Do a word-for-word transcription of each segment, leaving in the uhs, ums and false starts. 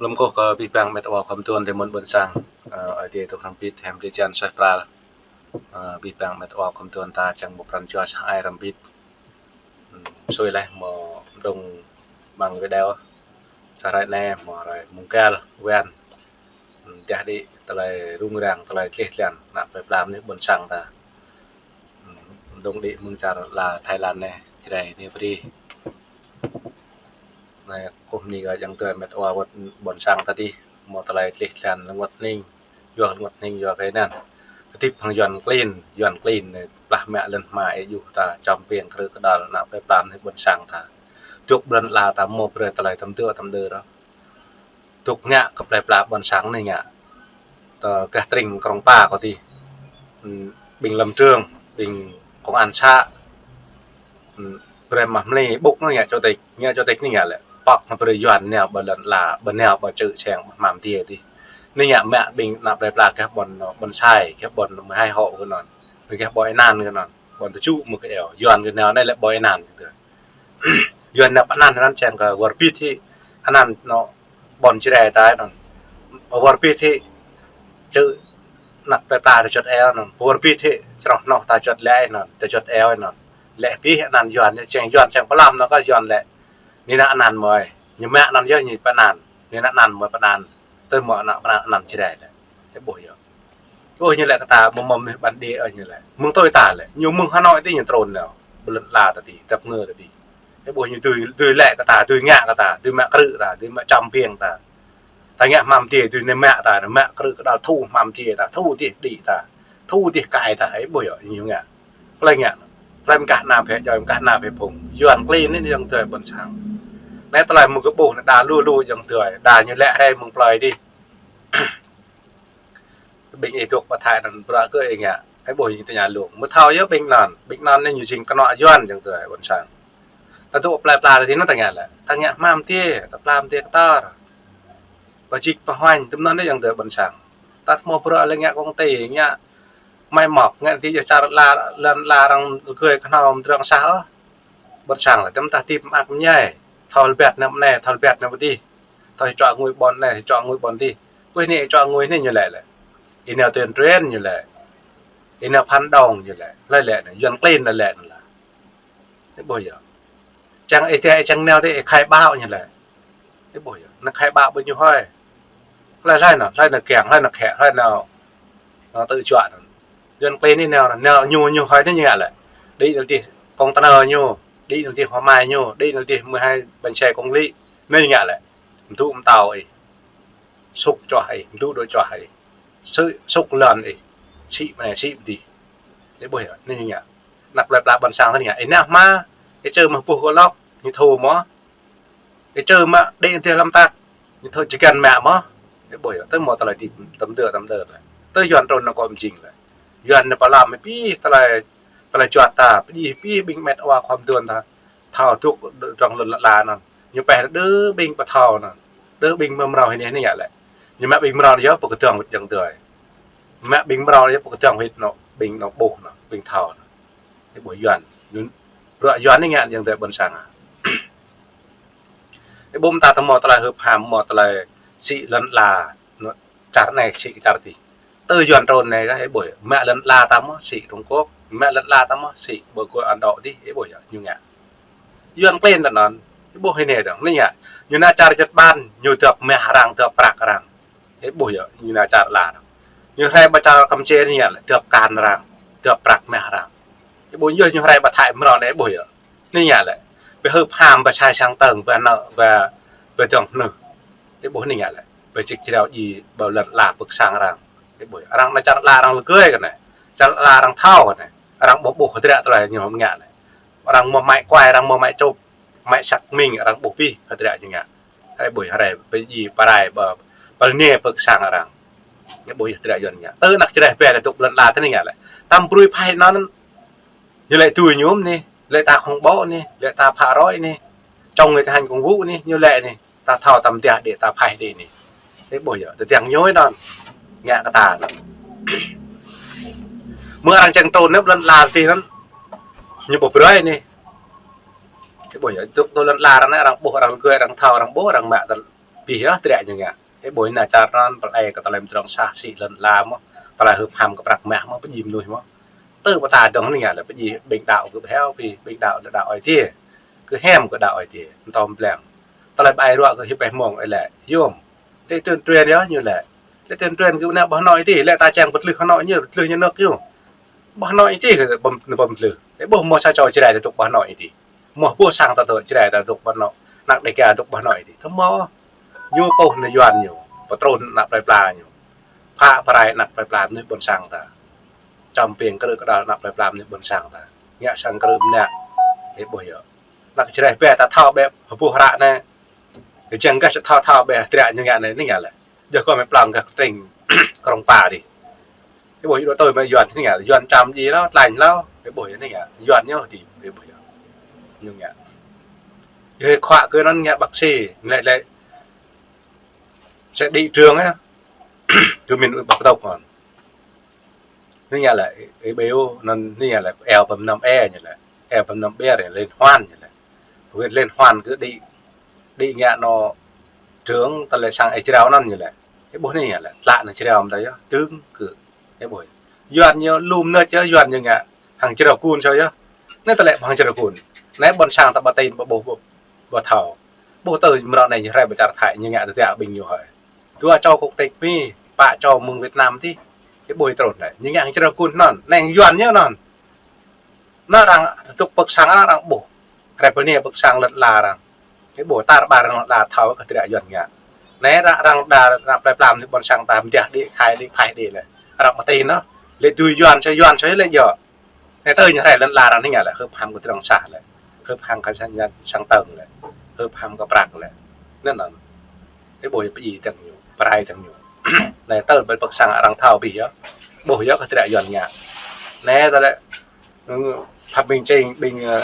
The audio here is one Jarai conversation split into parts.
Lơ̆m kâo kơ abih bang met wa khŏm tuan tơ mơ̆n ƀôn sang, ơ, Ơi Adai tŏk hrăm bit, hiam tơčan suaih pral. Ơ, abih bang met wa khŏm tuan ta čang ƀu pran jua sa ai hrăm bit. Ưm, sui laih mơ̆ dŏng mơ̆ng video. Sa hrơi anai mơ̆ hrơi mơ̆ng kal wen. Ưm, dah đĭ tơlơi rŭng răng, tơlơi tlih tlan, ană plơi pla mơnuih ƀôn sang ta. Ưm, dŏng đĭ mơ̆ng čar la Thái Lan anai, Jrai anai pơđi. Anai, kâo bơni kơ ayŏng adơi met wa wơ̆t ƀôn sang ta dih, mơ̆ tơlơi tlih tlan lơngot hning, yua lơngot hning yua kơ anŭn. Hơdip hăng Yuan klin, Yuan klin anai, plah mă lŏn hma ih juh ta, čăm piêng krư̆ kơdăl ană plơi pla mơnuih ƀôn sang ta. Dŏ ƀlŏn la ta mơ̆ brơi tơlơi tơm dơ̆ tơm dơ̆ rŏ. Dŏ ngă kơ plơi pla ƀôn sang anai ngă. Tơ gah tring Krông Pa kơ dih. Ưm, ƀing lâm trường, ƀing công an xã. Ưm, brơi mă mơli ƀŭk anai ngă chủ tịch, ngă chủ tịch anai ngă lĕ. Pŏk anai brơi Yuan nao ƀơi lŏn la, ƀơi nao ƀơi čư̆ čeng, ƀơi hmam dih dih. Anai ngă mă ƀing ană plơi pla gah ƀôn, ƀôn Sai, gah ƀôn mơ̆ hai hộ kơ anŭn. Gah ƀôn Ê Nan kơ anŭn. Ƀôn tơčŭ mơ̆ kơ eo. Yuan kơ nao anai lĕ ƀôn Ê Nan kơ. Yuan nao pơ anŭn, anŭn čang kơ wơr bit hĭ. Anŭn nao ƀôn Jrai ta anŭn. Wơr bit hĭ. Čư̆ ană plơi pla ta juăt eo anŭn. Wơr bit hĭ. Čroh noh ta juăt lĕ anŭn. Ta juăt eo anŭn. Lĕ bih anŭn Yuan, čang Yuan čang pơlăm nao kơ Yuan lĕ. Anai nă anŭn mơ̆. Ñu mă anŭn yơh ñu pơ anŭn. Anai nă anŭn mơ̆ pơ anŭn. Tơ mơ̆ anŭn pơ anŭn, anŭn Jrai lĕ. Ih ƀuh yơh. Ơ, ñu lĕ kơ ta mơ̆ mơ̆ mơnuih bản địa, ơ, ñu lĕ. Mơ̆ng tui ta lĕ, ñu mơ̆ng Hà Nội dih ñu trŭn nao. Ƀơi lŏn la ta dih, dap ngơ ta dih. Ih ƀuh ñu dưi, dưi lĕ kơ ta, dưi ngă kơ ta, dưi mă krư̆ ta, dưi mă čăm piêng ta. Ta ngă hmam dih, dưi nao mă ta, nao mă krư̆ kơdăl thu hmam dih ta, thu dih đĭ ta, thu dih kai ta, ih ƀuh yơh, ñu ngă. Plơi ngă, plơi mơkah ană phe joi, mơkah ană phe phung. Yuan klin anai ayŏng adơi ƀôn sang. Anai tơlơi mơ̆ kơ ƀuh anai đa lu lu ayŏng adơi, đa ñu lĕ hrơi mơ̆ng plơi dih. Ƀing ih dŏ pơ Thái anŭn bruă kơ ih ngă. Ih ƀuh ñu tơña lông. Mơ̆ thâo yơh ƀing anŭn. Ƀing anŭn anai ñu jing kơnŏ Yuan ayŏng adơi ƀôn sang. Ta dŏ plơi pla ta dih anŭn ta ngă lĕ. Ta ngă hmam dih, ta plam dih kơtor. Pơjik pơhuañ, tơm anŭn anai ayŏng adơi ƀôn sang. Ta tơmô bruă lĕ ngă công ty, ngă máy móc, ngă dih yơh čar la, lŏn la arăng gơi kơhnâo mơdrŏng sah ôh. Ƀôn sang lĕ, tơm ta hơdip mơak mơñai. Thâo lơbiăt nao pơ anai, thâo lơbiăt nao pơ dih. Thâo čuă ngui ƀôn anai, čuă ngui ƀôn dih. Ƀuh anai čuă ngui anai ñu lĕ lĕ. Ih nao tuyên truyền ñu lĕ. Ih nao phản động ñu lĕ. Hlơi lĕ anai, Yuan klin anai lĕ anŭn lah. Ih ƀuh yơh. Čang ih tĕ, čang nao tĕ, ih khai báo ñu lĕ. Ih ƀuh yơh. Anai khai báo ƀu ñu hơi. Hlơi hlơi anŭn, hlơi anŭn kiăng, hlơi anŭn khĕ, hlơi anŭn, anŭn tơčuă anŭn. Yuan klin anai nao, nao ñu, ñu hơi anai ñu ngă lĕ. Đĭ anŭn dih container ñu, đĭ anŭn dih hmua mai ñu, đĭ anŭn dih mơ̆ hai bánh xe công lý. Anai ñu ngă lĕ. Mơdŭ mơtâo ih. Sŭk čoh ih, mơdŭ dŏ čoh ih. Sŭk, sŭk lŏn ih. Sĭ mơ̆ anai, sĭ mơ̆ dih. Ih ƀuh yơh, anai ñu ngă. Ană plơi pla ƀôn sang ta anai ngă. Ih nao hma, ih čơ mă boh kơ lŏk, ñu thu mơ̆. Ih čơ mă đĭ anŭn dih lăm tăk, ñu thu čơgăn mă mơ̆. Ih ƀuh yơh, tơ mơ̆ tơlơi dih tơm dơ̆ tơm dơ̆ lĕ. Tơ Yuan trŭn nao kơ mơjing lĕ. Yuan nao pơlăm abih tơlơi, tơlơi juăt ta, abih, abih ƀing met wa khŏm tuan ta. Thâo dŏ trong lŏn la anŭn. Ñu pĕ đơ ƀing pơthâo anŭn. Đơ ƀing mơmrâo hĭ anai anai ngă lĕ. Ñu mă ƀing mrâo yơh pơkơdơ̆ng wĭt ayŏng adơi. Mă ƀing mrâo yơh pơkơdơ̆ng wĭt anŭn, ƀing anŭn ƀuh anŭn, ƀing thâo anŭn. Ih ƀuh Yuan. Anŭn, bruă Yuan anai ngă ayŏng adơi ƀôn sang ah. Ih ƀuh mơ̆ ta tơmô tơlơi hưp ham, mơ̆ tơlơi sĭ lŏn la, anŭn čar anai sĭ kơ čar dih. Tơ Yuan trŭn anai kah, ih ƀuh, mă lŏn la ta mơ̆ sĭ Trung Quốc, mă lŏn la ta mơ̆ sĭ ƀơi gơ̆ Ấn Độ dih, ih ƀuh yơh, ñu ngă. Yuan klin ta anŭn, ih ƀuh hĭ anai dơ̆ng, anai ngă. Ñu nao čar Nhật Bản, ñu dŏp mah arăng, dŏp prăk arăng. Ih ƀuh yơh, ñu nao čar la anŭn. Ñu hrơi ƀă čar Kampuchia anai ngă lĕ, dŏp kan arăng, dŏp prăk mah arăng. Ih ƀuh yơh, ñu hrơi ƀă Thái mrâo anai, ih ƀuh yơh. Anai ngă lĕ. Ƀơi hưp ham, ƀơi sai sang tơng, ƀơi anŏ, ƀơi, ƀơi dŏng mơnuih. Ih ƀuh anai ngă lĕ. Ƀơi čik jrao djai, ƀơi lŏn la pơ̆k sang arăng. Ih ƀuh, arăng nao čar la arăng lơgơi kơ anai. Čar la arăng thâo kơ anai. Arăng ƀuh ƀuh hơdră tơlơi ñu hmâo ngă anai. Arăng mơ̆ mă kuai, arăng mơ̆ mă čŭp, mă xác minh, arăng ƀuh abih hơdră ñu ngă. Ih ƀuh, hrơi pơdjai pơrai, ƀơi, ƀơi anai pơ̆k sang arăng. Ih ƀuh hơdră Yuan ngă. Tơ anăk čơreh ƀe ta dŏ ƀơi lŏn la ta anai ngă lĕ. Tăm brui phai anŭn. Ñu lĕ tui ñu mơ̆ anai, lĕ ta khŏng ƀô̆ anai, lĕ ta phă roi anai. Chống người thi hành công vụ anai, ñu lĕ anai. Ta thâo tăm dah đĭ, ta phai đĭ anai. Ih ƀuh yơh, tơdang ñu anŭn. Ngă kơ ta anŭn. Mơ̆ arăng čang trŭn anai, ƀơi lŏn la dih anŭn. Ñu ƀu brơi anai. Ih ƀuh yơh, dŏ tơ lŏn la arăng anai, arăng ƀuh, arăng lơgơi, arăng thâo, arăng ƀuh, arăng mă tơ Pih yơh trĕ ñu ngă. Ih ƀuh anai čar anŭn pơlai kơ tơlơi mơdrŏng sah sĭ lŏn ala mơ̆n, tơlơi hưp ham kơ prăk mah mơ̆n, pơjing mơnuih mơ̆n. Tơ pơtă dơ̆ng anai ngă lĕ pơjing ƀing đaŏ kơ ƀu heo, pih ƀing đaŏ lĕ đaŏ Ơi Adai. Kơ hiam kơ đaŏ Ơi Adai, tơm pleng. Tơlơi ƀai ruă kơ hĭ pĕh mông ih lĕ, yôm. Lĕ tuyên truyền yơh ñu lĕ. Lĕ tuyên truyền kơ anai ƀu hơnơ̆ng ih tih, lĕ ta čang pơtlưh hơnơ̆ng ñu, pơtlưh ñu nơ̆k ñu. Ƀu hơnơ̆ng ih tih kơ pơm-, pơm tlưh. Ih ƀuh mơ̆ sa čô Jrai ta dŏ ƀu hơnơ̆ng ih tih. Mơ̆ ƀuh sang ta dŏ Jrai ta dŏ ƀu hơnơ̆ng. Ană Đêga dŏ ƀu hơnơ̆ng ih tih. Tơma. Ñu pô anai Yuan ñu. Pơtrŭn ană plơi pla ñu. Phă pơrai ană plơi pla mơnuih ƀôn sang ta. Čăm ping krư̆ kơđal ană plơi pla mơnuih ƀôn sang ta. Ngă sang krư̆ mơnă. Ih ƀuh yơh. Ană Jrai ƀĕ ta thâo ƀĕ hơbuh hră anai. Kơ jing gah thâo thâo ƀĕ trĕ ñu ngă anai, anai ngă lĕ. Jơh kơ mĕ plăng gah tring Krông Pa dih. Ih ƀuh yơh, đô tui mĕ Yuan anai ngă, Yuan čăm ji lâo, tlañ lâo, ih ƀuh yơh anai ngă, Yuan ñu dih, ih ƀuh yơh. Ñu ngă. Yơh khua kơ anŭn ngă bác sĩ, lĕ lĕ sẽ đi trường á, tui mĭn ƀă pơtŏk anŭn. Anai ngă lĕ, ih ƀuh anŭn anai ngă lĕ, eo pơm năm e ñu lĕ, eo pơm năm ƀĕ, liên hoan ñu lĕ. Liên hoan kơ đi, đi ngă anŏ trưởng tơlơi sang ih Jrai anŭn ñu lĕ. Ih ƀuh anai ngă lĕ, tlă anai Jrai mơ̆n ta yơh, tướng kơ. Ih ƀuh. Yuan ñu lŏm anai čơ Yuan ñu ngă hăng Jrai kun čơ yơh. Anai tơlơi hăng Jrai kun. Anai ƀôn sang ta ƀu tin ƀu ƀuh ƀu, ƀu thâo. Ƀuh tơ mrâo anai ñu rai ƀơi čar Thái ñu ngă tơdah ƀing ñu hơi. Dua čô quốc tịch Mi, pă čô mơ̆ng Việt Nam dih. Ih ƀuh ih trŭn anai. Ñu ngă hăng Jrai kun anŭn. Anai Yuan ñu anŭn. Anŭn arăng tŭk pơ̆k sang arăng, arăng ƀuh. Rai pơ anai pơ̆k sang lŏn ala arăng. Ih ƀuh tar ƀar lŏn ala thâo kơ trĕ Yuan ngă. Anai arăng, arăng đa, arăng plơi pla mơnuih ƀôn sang ta mơdah đĭ khai đĭ phai đĭ lĕ. Arăng pơtih anŭn. Lĕ tui Yuan čơ Yuan čơ lĕ yơh. Anai tơ ñu rai lŏn ala arăng anai ngă lĕ. Hưp ham kơ mơdrŏng sah lĕ. Hưp ham kơ sang, sang tơng lĕ. Hưp ham kơ prăk lĕ. Anŭn anŭn. Ih ƀuh yơh pơjing tơng ñu. Pơrai tơng ñu. Anai tơ ƀơi pơ̆k sang arăng thâo pih yơh. Ƀuh yơh kơ trĕ Yuan ngă. Anai tơlơi Phạm Minh Chính, ƀing, ơ,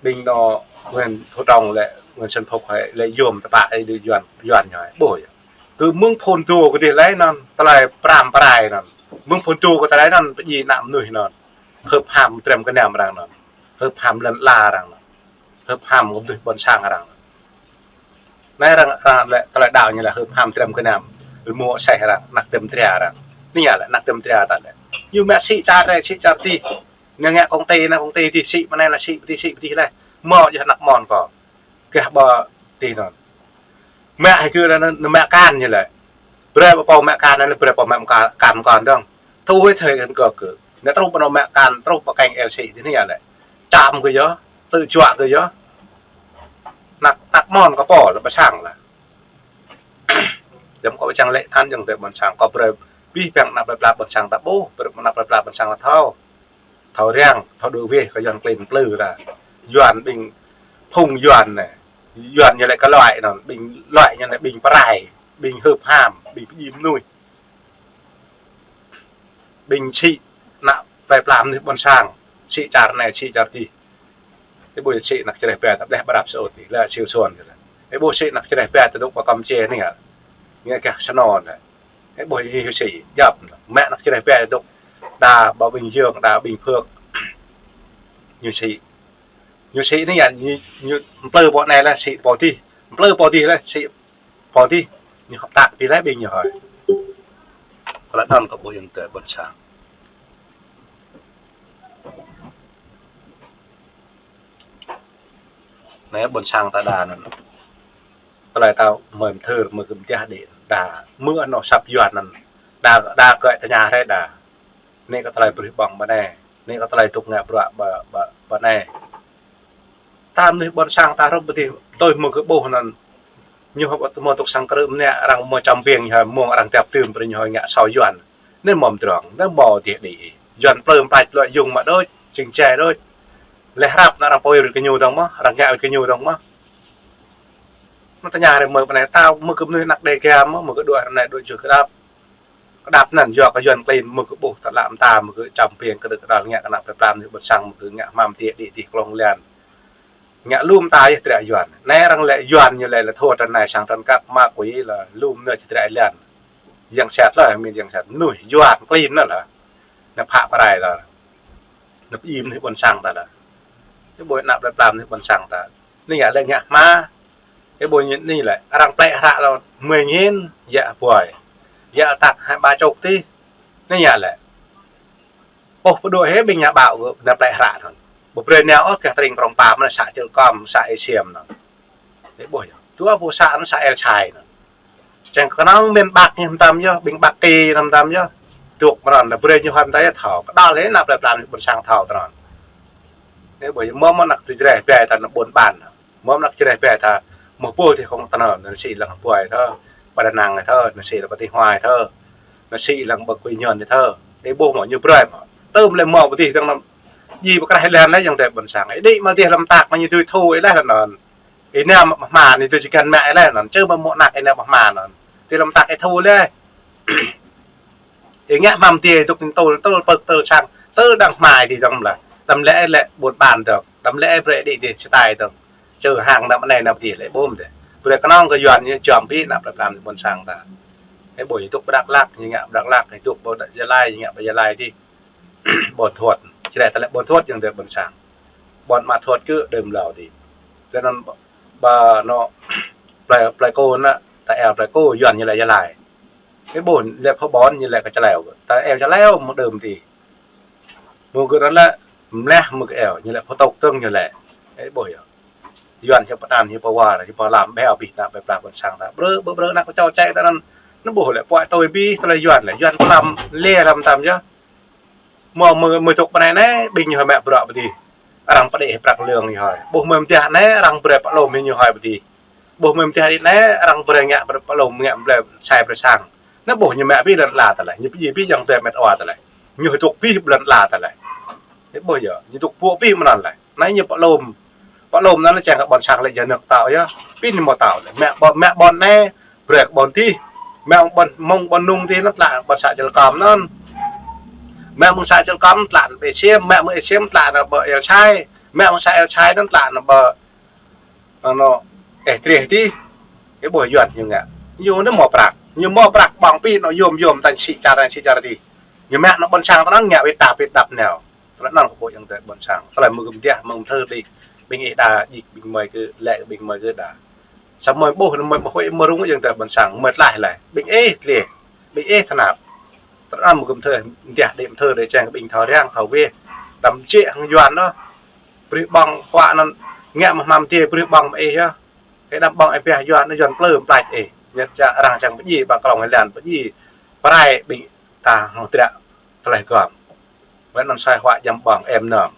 ƀing anŏ Nguyễn Phú Trọng lĕ, Nguyễn Xuân Phúc hơi, lĕ yôm tơpă ih đĭ Yuan, Yuan ñu hơi. Ƀuh yơh. Kơ mơ̆ng phŭn dô kơ dih lĕ anŭn, tơlơi pram pơrai anŭn. Mơ̆ng phŭn dô kơ tơlơi anŭn, pơjing ană mơnuih anŭn. Hưp ham trĕm kơnăm arăng anŭn. Hưp ham lŏn ala arăng anŭn. Hưp ham kơ mơnuih ƀôn sang arăng. Anai arăng, arăng lĕ, tơlơi đaŏ ñu lĕ hưp ham trĕm kơnăm. Lơmô aseh arăng, ană tơm tria arăng. Anai ngă lĕ, ană tơm tria ta lĕ. Ñu mă sĭ čar anai, sĭ čar dih. Ñu ngă công ty anai, công ty dih, sĭ pơ anai lĕ, sĭ pơ dih, sĭ pơ dih lĕ. Mơ̆ yơh ană mon kâo. Gah ƀơ dih anŭn. Mă hĭ kơ anŭn, anŭn mă akan ñu lĕ. Brơi pô mă akan anŭn, brơi pô mă akan, akan kâo dơ̆ng. Thu hơi thơi kơ kơ. Anai truh pơ anŏ mă akan, truh pơ keng L C dih anai ngă lĕ. Čăm kơ yơh, tơjuă kơ yơh. Ană, ană mon kơ pô lĕ ƀơ sang lĕ. Djŏp kâo ƀu čang lĕ than djŏp tơ ƀôn sang kâo brơi pih păng ană plơi pla ƀôn sang ta ƀuh, brơi ană plơi pla ƀôn sang ta thâo. Thâo răng, thâo đuaĭ wĕh kơ Yuan klin plư ta. Yuan ƀing phung Yuan anai. Yuan ñu lĕ kơ loại anŭn, ƀing loại ñu lĕ ƀing pơrai, ƀing hưp ham, ƀing pơjing mơnuih. Ƀing sĭ ană plơi pla mơnuih ƀôn sang, sĭ čar anai, sĭ čar dih. Ih ƀuh sĭ ană Jrai ƀĕ ta ƀleh ƀrăp sơut dih, lĕ siu suan dih lĕ. Ih ƀuh sĭ ană Jrai ƀĕ ta dŏ ƀơi Kampuchia anai ngă. Ngă gah sơnô anai. Ih ƀuh hyu sĭ, djŏp. Mă ană Jrai ƀĕ ta dŏ đa ƀơi ƀing Yơng, đa ƀing Phước. Ñu sĭ. Ñu sĭ anai ngă, ñu, ñu plư pô anai lĕ sĭ pô dih. Plư pô dih lĕ sĭ pô dih, ñu hơ̆k tăk pih lĕ ƀing ñu hơi. Kơ lĕ anŭn kơ ƀuh yơh tơ ƀôn sang. Anai ƀôn sang ta đa anŭn. Tơlơi ta mơ̆ mơthưr mơ̆ kơ mơdah đĭ đa. Mơ̆ anŏ săp Yuan anŭn. Đa, đa kơ tơña hrơi đa. Anai kơ tơlơi brih ƀơ̆ng ƀơ anai. Anai kơ tơlơi tŭk ngă bruă ƀơ, ƀơ, ƀơ anai. Ta mơnuih ƀôn sang ta rŏm pơdih tui mơ̆ kơ ƀuh anŭn. Ñu hơ̆k mơ̆ tŭk sang krư̆ mơnă arăng mơ̆ čăm ping ñu hơi mơ̆ng arăng djăp tơm brơi ñu hơi ngă asâo Yuan. Anai mơ̆ mơdrŏng, anai mơ̆ dih đĭ. Yuan plư mơplăč lŏ yŭng mă đôč, čing čai đôč. Lĕ hrăp anŭn arăng pơwir kơ ñu dơ̆ng mơ̆, arăng ngă wĭt kơ ñu dơ̆ng mơ̆. Anŭn tơña hrơi mơ̆ pơ anai ta mơ̆ kơ mơnuih ană Đêga mơ̆, mơ̆ kơ đuaĭ ră anai đuaĭ čuh kơdăp. Kơdăp anŭn yua kơ Yuan klin mơ̆ kơ ƀuh tơlơi mơta mơ̆ kơ čăm ping kơ đưk kơdal ngă kơ ană plơi pla mơnuih ƀôn sang mơ̆ kơ ngă hmam tiê đĭ dih klông lan. Ngă lŏm ta yơh trĕ Yuan. Anai arăng lĕ Yuan ñu lĕ lĕ thua trăn anai sang trăn kăk ma quỷ lĕ lŏm anai či trĕ lan. Yang sat lĕ, mĭn yang sat. Mơnuih Yuan klin anŭn lĕ. Anai phă pơrai lĕ. Anai pơjing mơnuih ƀôn sang ta lĕ. Anai ƀuh ană plơi pla mơnuih ƀôn sang ta. Anai ngă lĕ ngă hma. Ih ƀuh ñu anai lĕ, arăng plĕ hră lŏ mười nghìn, yă ƀuai. Yă tăk hai ba chục tih. Anai ñu lĕ. Ôh, pơđuaĭ hĭ ƀing ñu ƀao kơ ană plĕ hră anŭn. Ƀu brơi nao ôh kơ tơring prong pă mơ̆n, să Čư̆ Kŏm, să Ê Siêm anŭn. Ih ƀuh yơh. Dua ƀuh să anŭn, să El Čai anŭn. Čang kơnơ̆ng miền Bắc ñu hơmtam yơh, ƀing Bắc Kỳ ñu hơmtam yơh. Dŏ mơ̆n anŭn, brơi ñu hơmtam yơh thâo. Kơđăl hĭ ană plei pla ƀôn sang thâo tơnăn. Ih ƀuh yơh, mơ̆ mơ̆ ană tơjreh ƀai ta ană ƀôn ƀan. Mơ̆ ană tơjreh ƀai ta mơ̆ ƀuh tih kông tơnăn, anŭn sĭ lăng ƀuai thơ, ƀă Đà Nẵng thơ, anŭn sĭ lăng ƀă Tây Hoài thơ, anŭn sĭ lăng ƀă Quy Nhơn thơ. Ih ƀuh mơ̆ ñu brơi mơ̆. Tơm lĕ mơ̆ ƀă tih tơnăn. Ji pơkrah ih lĕ anai ayŏng adơi ƀôn sang. Ih đĭ mă tih lăm tăk mă ñu tui thu ih lĕ anŭn. Ih nao mă hma anai tui či găn mă ih lĕ anŭn. Čơ mă mơ̆ ană ih nao mă hma anŭn. Tih lăm tăk ih thu lĕ. Ih ngă hmam tih dŏ tơl tơl pơk tơl sang tơl đang hma ih tih dơ̆ng lĕ. Đăm lĕ ih lĕ ƀôn ƀan dơ̆ng. Đăm lĕ ih brơi đĭ tih čơtai dơ̆ng. Čơ hăng ană anai ană tih lĕ ƀuh mơ̆ tih. Brơi kơnơ̆ng kơ Yuan ñu jŏm ƀĭ ană plei pla ƀôn sang ta. Ih ƀuh ih dŏ ƀă Dak Lak, ñu ngă ƀă Dak Lak, ih dŏ ƀă Gia Lai, ñu ngă ƀă Gia Lai tih. Ƀôn Thuột. Čơđai tơlơi Ƀôn Thuột ayŏng adơi ƀôn sang. Ƀôn Ama Thuột kơ đưm hlâo tih. Tơnăn ƀă, ƀă anŏ plei, Pleiku anŭn, ta eo Pleiku Yuan ñu lĕ Gia Lai. Ih ƀuh lĕ phơ ƀôn ñu lĕ kơ Čơleo. Ta eo Čơleo mơ̆ đưm tih. Mơ̆ gơ̆ anŭn lĕ mleh mơ̆ kơ eo, ñu lĕ phơ tŏk tơ̆ng ñu lĕ. Ih ƀuh yơh. Yuan hiăp pơtăn, hiăp pơwar, hiăp pơlam, ƀe abih ană plei pla ƀôn sang ta. Brơi, brơi, brơi ană kơ čô čĕ ta anŭn. Anŭn ƀuh lĕ puai tui ƀĭ tơlơi Yuan lĕ. Yuan pơlam lĕ lăm tam yơh. Mơ̆, mơ̆, mơ̆ dŏ pơ anai anai, ƀing ñu hơmĕ bruă pơ tih. Arăng pơđĭ hĭ prăk lương ñu hơi. Ƀuh mơ̆ mơ̆ tih anai, arăng brơi pơlom hĭ ñu hơi pơ tih. Ƀuh mơ̆ mơ̆ tih anai, arăng brơi ngă pơlom, ngă brơi sai brơi sang. Anŭn ƀuh ñu mă ƀĭ lŏn ala tơlơi. Ñu pơdjai ƀĭ ayŏng adơi met wa tơlơi. Ñu hơdŏk ƀĭ lŏn ala tơlơi. Ih ƀuh yơh, ñu dŏ ƀuh ƀĭ mơ̆n anŭn lĕ. Anai ñu pơlom. Pơlom anŭn lĕ čang kơ ƀôn sang lĕ jơnuk tao yơh. Pĭ ñu mơ̆ tao lĕ. Mă ƀôn, mă ƀôn anai, brơi kơ ƀôn tih. Mă ƀôn Mông ƀôn Nung tih anŭn tlă ƀôn să Čư̆ Kŏm anŭn. Mă mơ̆ng să Čư̆ Kŏm tlă anŭn ƀă Ê Siêm, mă mơ̆ng Ê Siêm tlă anŭn ƀă El Čai. Mă mơ̆ng să El Čai anŭn tlă anŭn ƀă anŏ, ih treh tih. Ih ƀuh Yuan ñu ngă. Ñu anŭn mơ̆ prăk. Ñu mơ̆ prăk ƀơ̆ng ƀĭ anŏ yôm yôm tañ sĭ čar, sĭ čar tih. Ñu mă anŏ ƀôn sang tơnăn ngă wĭt ta wĭt đăp nao. Tơlơi anŭn kơ ƀuh ayŏng adơi ƀôn sang. Tơlơi mơ̆ gơ̆ mơ̆ tih, mơ̆ mơ̆ thơ tih. Ƀing ih đa, djik ƀing mơi kơ lĕ kơ ƀing mơi kơ đa. Samơ̆ ƀuh anŭn mơ̆ mơ̆ huĭ mơ̆ rŭng ayŏng adơi ƀôn sang. Mơ̆ tlaih lĕ. Ƀing ih tlaih. Ƀing ih tơnap. Tơlơi anŭn mơ̆ gơ̆ mơ̆ thơ, mơ̆ tih đĭ mơ̆ thơ đe čang kơ ƀing thâo răng thâo weh. Đăm jĕ hăng Yuan anŭn. Brơi ƀơ̆ng huă anŭn ngă mơ̆ hmam tih brơi ƀơ̆ng mơ̆ ih yơh. Ih đăm ƀơ̆ng ih ƀiă Yuan anŭn Yuan plư mơ̆ tlaih ih. Ñu čă arăng čang pơdjai ƀă Krông Êlan pơdjai. Pơrai ƀing ta hŏng tră tơlơi gơ̆m. Wơ̆t anŭn sai huă jăm ƀơ̆ng em nơm.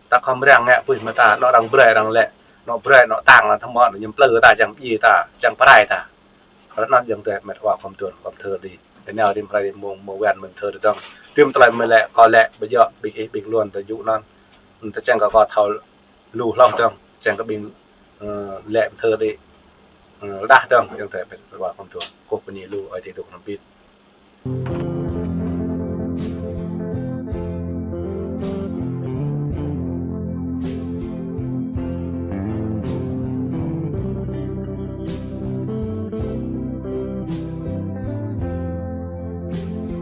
Ta khŏm răng ngă pui mơta anŏ arăng brơi arăng lĕ. Anŏ brơi anŏ tang anŭn thơmơ̆ anŭn ñu plư ta čang pơdjai ta, čang pơrai ta. Tơlơi anŭn ayŏng adơi met wa khŏm tuan khŏm thơ đĭ. Đe nao rĭm hrơi rĭm mông mơ̆ wen mơ̆n thơ đĭ dơ̆ng. Tơm tơlơi mơ̆ lĕ kâo lĕ ƀu djơ̆ ƀing ih ƀing Luan tơ yŭ anŭn. Anŭn tơ čang kơ kâo thâo lu hloh dơ̆ng. Čang kơ ƀing, ơ, lĕ mơ̆ thơ đĭ, ơ, rơđah dơ̆ng ayŏng adơi met wa khŏm tuan. Kâo pơni lu ơi adai dŏ hrŏm hơbĭt.